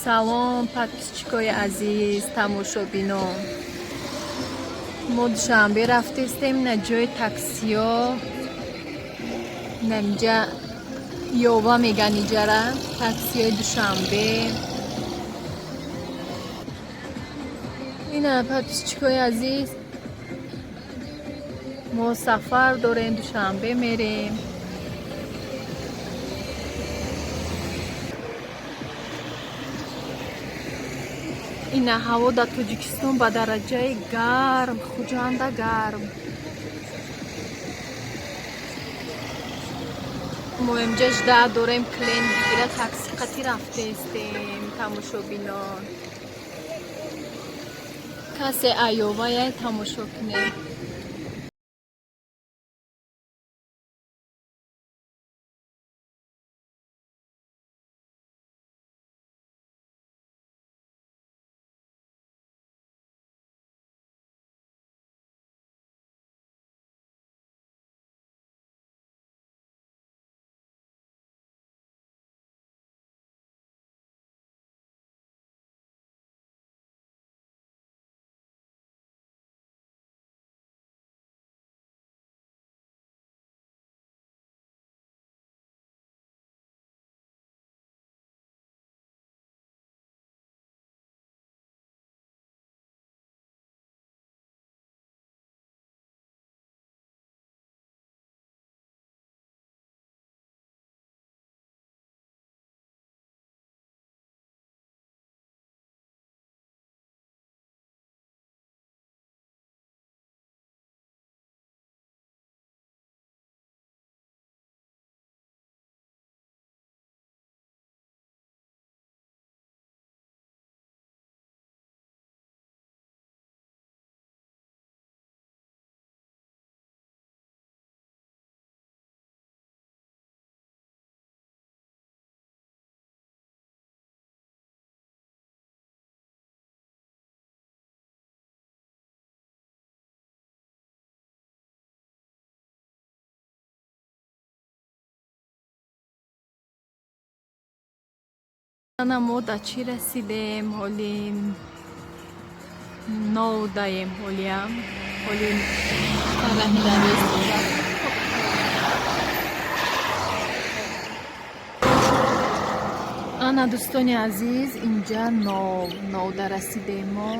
Салом, подписчикои азиз, тамошобинон. Мо Душанбе рафтестем на ҷои таксиё, наинҷа Ёва меган иҷара, таксиёи Душанбе. Ина, подписчикои азиз, мо сафар дорем, Душанбе мерем. Ина, ҳаво дар Тоҷикистон ба дараҷаи гарм, Хуҷанда гарм. Мо инҷа ждать дорем, клиент бигира, такси қати рафтестем. Тамошобинон, касе аёваяй, тамошо кунем. Ана, мо дар чӣ расидем? Ҳоли ноудаем, ҳолиам ҳоли раҳи дарёст. Ана, дӯстони азиз, инҷа нов новда расидем мо.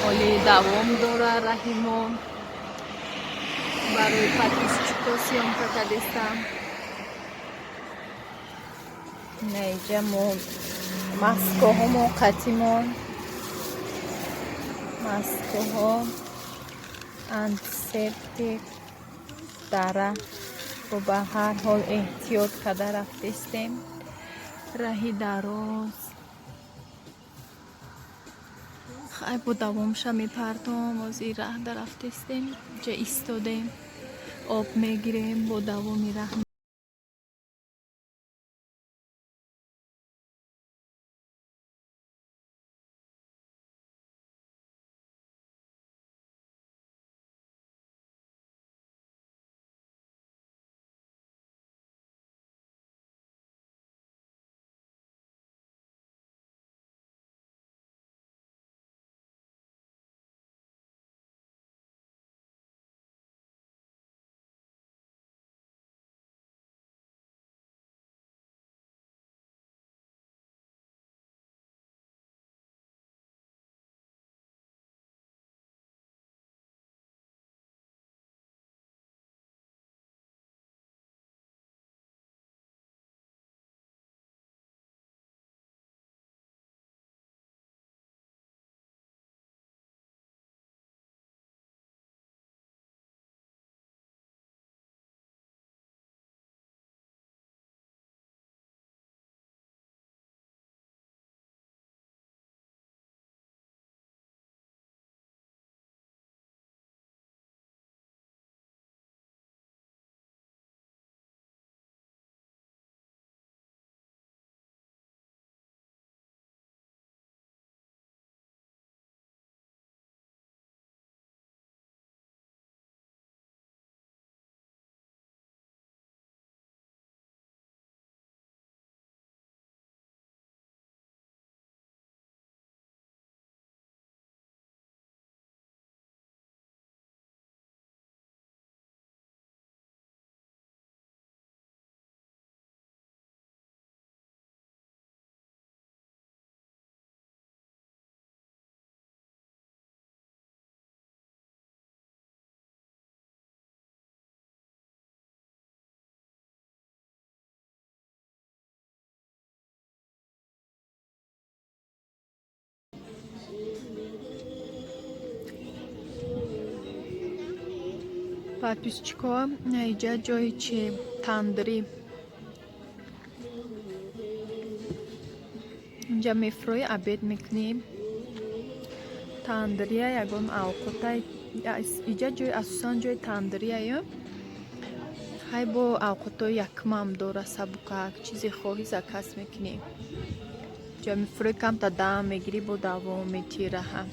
Ҳоли давом дора раҳи мо. Барои подписчико съёмка кардестам. Наиҷа мо маскоҳомо қатимон, маскоҳо, антисептик дара бо. Ба ҳар ҳол эҳтиёт карда рафтестем, раҳи дароз. Хай, бо давомша мепартом. Ҳозир раҳда рафтестем, ҷа истодем, об мегирем, бо давоми раҳ. Подписчико, иҷа ҷои чи, тандирӣ. Инҷа мефурӯӣ, обед мекунӣ. Тандирия, ягон авқота. Иҷа ҷои асосан ҷои тандирияю. Ҳай, бо авқотҳои якмам дора, сабукак, чизе хоҳӣ, заказ мекунӣ. Ҷа мефурӯӣ, камта дам мегирӣ, бо давом метиҳӣ раҳа.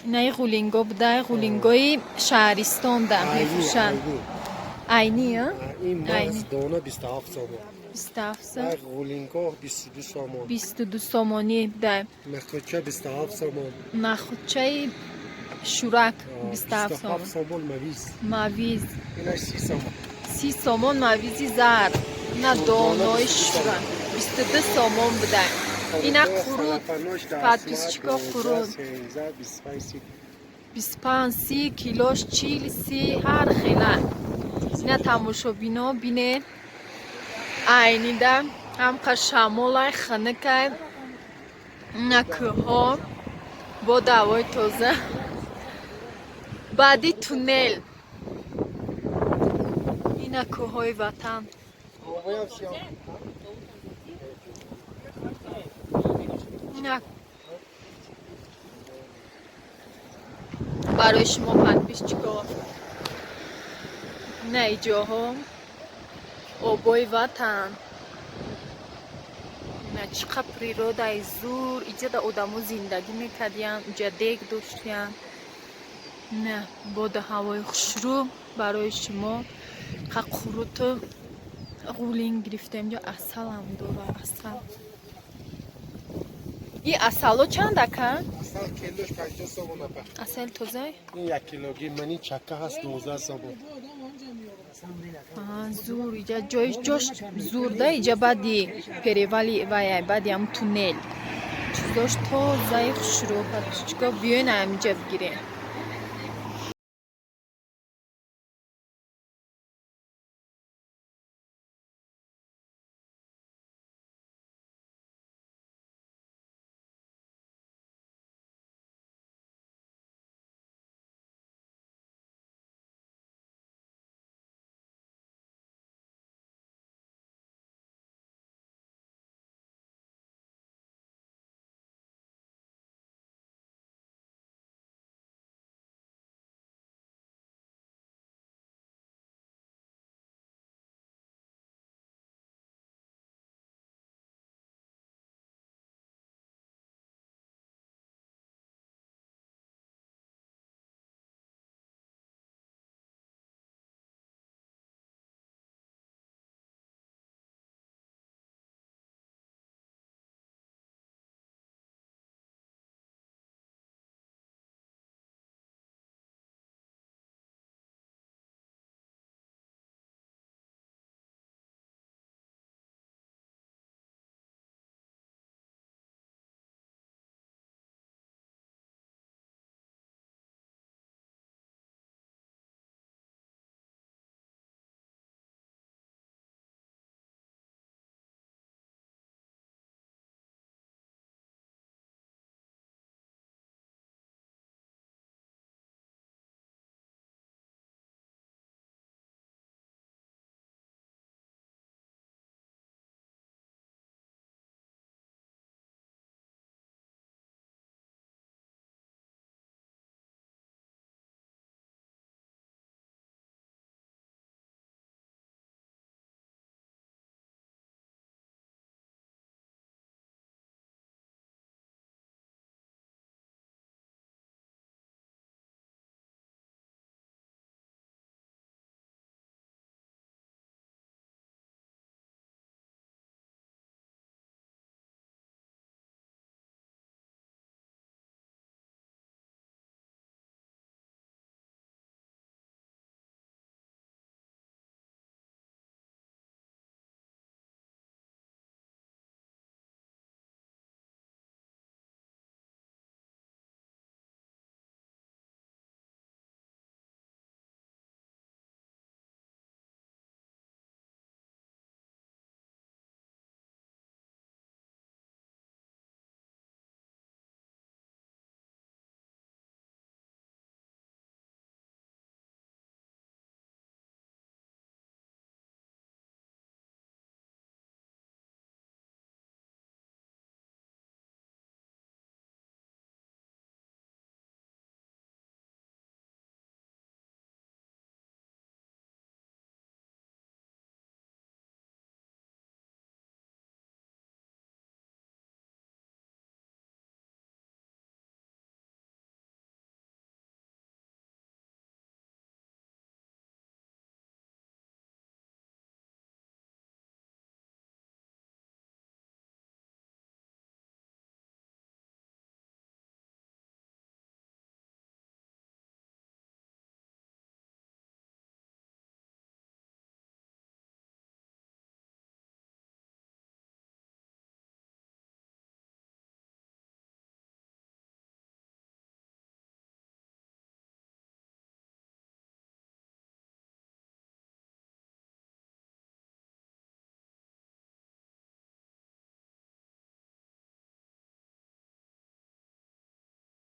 Инаи ғулинго буда, ғулингои шаҳристон да мефурӯшанд. Айни, а? Ин Айни. мағз дона 27 сомон. 27 сом. Ғулинго 22 сомон. 22 сомонӣ буда. Нахӯдча 27 сомон. Нахӯдчаи шӯрак 27 сомон. 27 сомон мавиз. Мавиз. Инаш 30 сомон. 30 сомон мавизи зард. Ина донои шӯрак 22 сомон буда. Ина қурут, подписчико, қурут. 13, 25, 30. 25, 30 килош, 40, 30, ҳар хела. Ина тамошобино, бинед, айнида ҳамқа шамолай, хунукай, ина кӯҳҳо бо ҳавои тоза. Баъди туннел ина кӯҳҳои ватан. Овоям сиёҳ. Ина барои шумо, подписчико, ина иҷоҳо обои ватан. Ина чӣ қадр природаи зур. Иҷада одамо зиндагӣ мекардиянд, иҷа дег доштиянд. Ина боду ҳавои хушрӯ барои шумо. Қа қуруту ғулин гирифтем. Ҷо асалам дора, асал. И асало чанд, ака? Асал килош 50 сомон, апа. Асали тоза. Ин як килоги мани чака ҳаст, 12 сомон. Зур, иҷа ҷои ҷош зур да. Иҷа баъди перевали вай, баъди ҳам туннел чизош тозаи хушрӯ. Подписчико, биёен, ҳамиҷа бигирем.